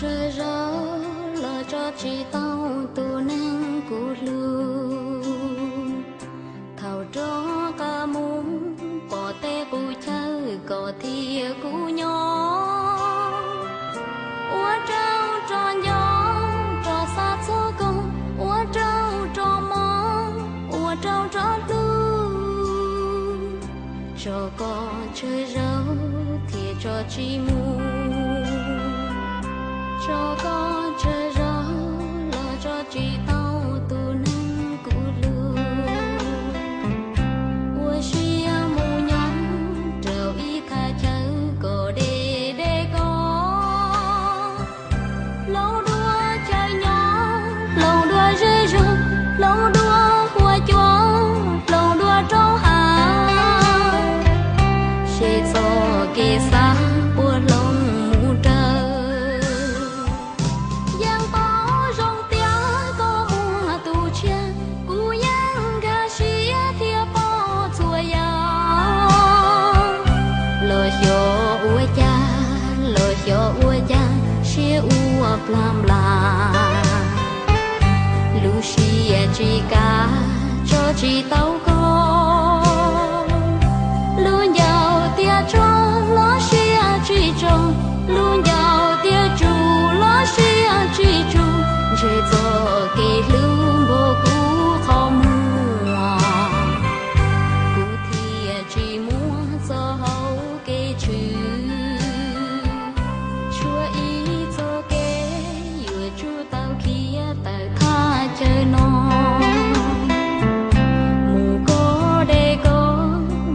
Tsawg zaus los tso tsis tau tus neeg kuv hlub. Thaum rov qab mus pom tej qub chaw kom thiab kuv nyob. Ua rau rov nco, rov xav txog koj, ua rau rov mob, ua rau rov hlub. Tso koj tsawg zaus thiaj tso tsis mus. Tso koj tsawg zaus los tso tsis tau tus neeg kuv hlub. Ua siab mus nyob rau ib thaj chaw kom deb deb koj. Hloov dua chaw nyob, hloov dua zej zog, hloov dua huab cua, hloov dua rau hav. Seb txoj kev xav puas hloov mus raws. Yeej paub zoo tias koj muaj tus tshiab, kuv yeej nkag siab thiab pom txhua yam. Los xyov ua cas, los xyov ua cas siab ua plag nplas. Lub siab tsis kam tso tsis tau koj. Lub ncauj tias tso los siab tsis tso, lub ncauj tias tsum los siab tsis tsum. Ntshe txoj kev hlub npuab kuv qhov muag, kuv thiaj tsis muaj txoj hau kev tshwm. Tshuav ib txoj kev yuav tsum tau khiav tawm thaj chaw no, mus koj deb koj,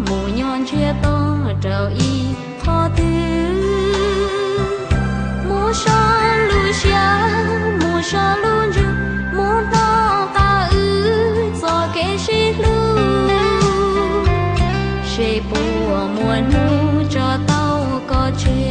mus nyob ntsiag to rau ib qhov twg. Mus so lub siab, mus so lub ntsws, mus rov qab wb txoj kev sib hlub. Seb puas muaj hnub tso tau koj tseg.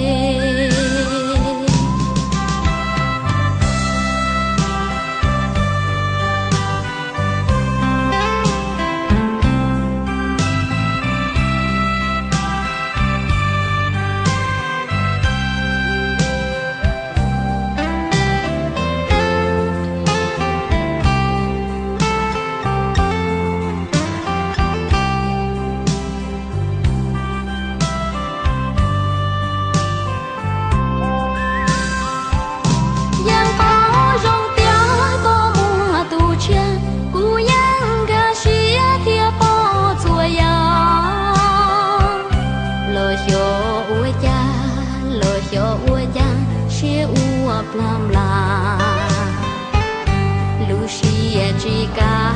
Yeej paub zoo tias koj muaj tus tshiab, kuv yeej nkag siab thiab pom txhua yam. Los xyov ua cas, los xyov ua cas siab ua plag nplas. Lub siab tsis kam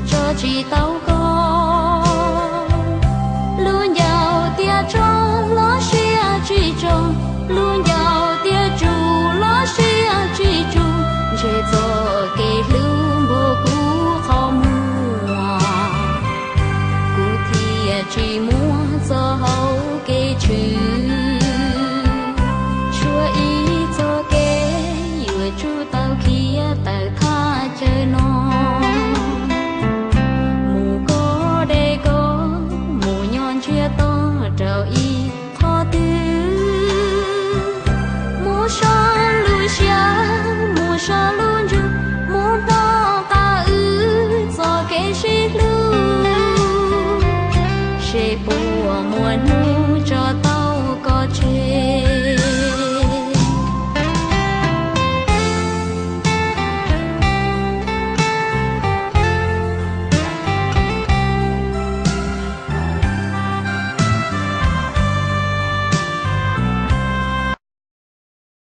tso tsis tau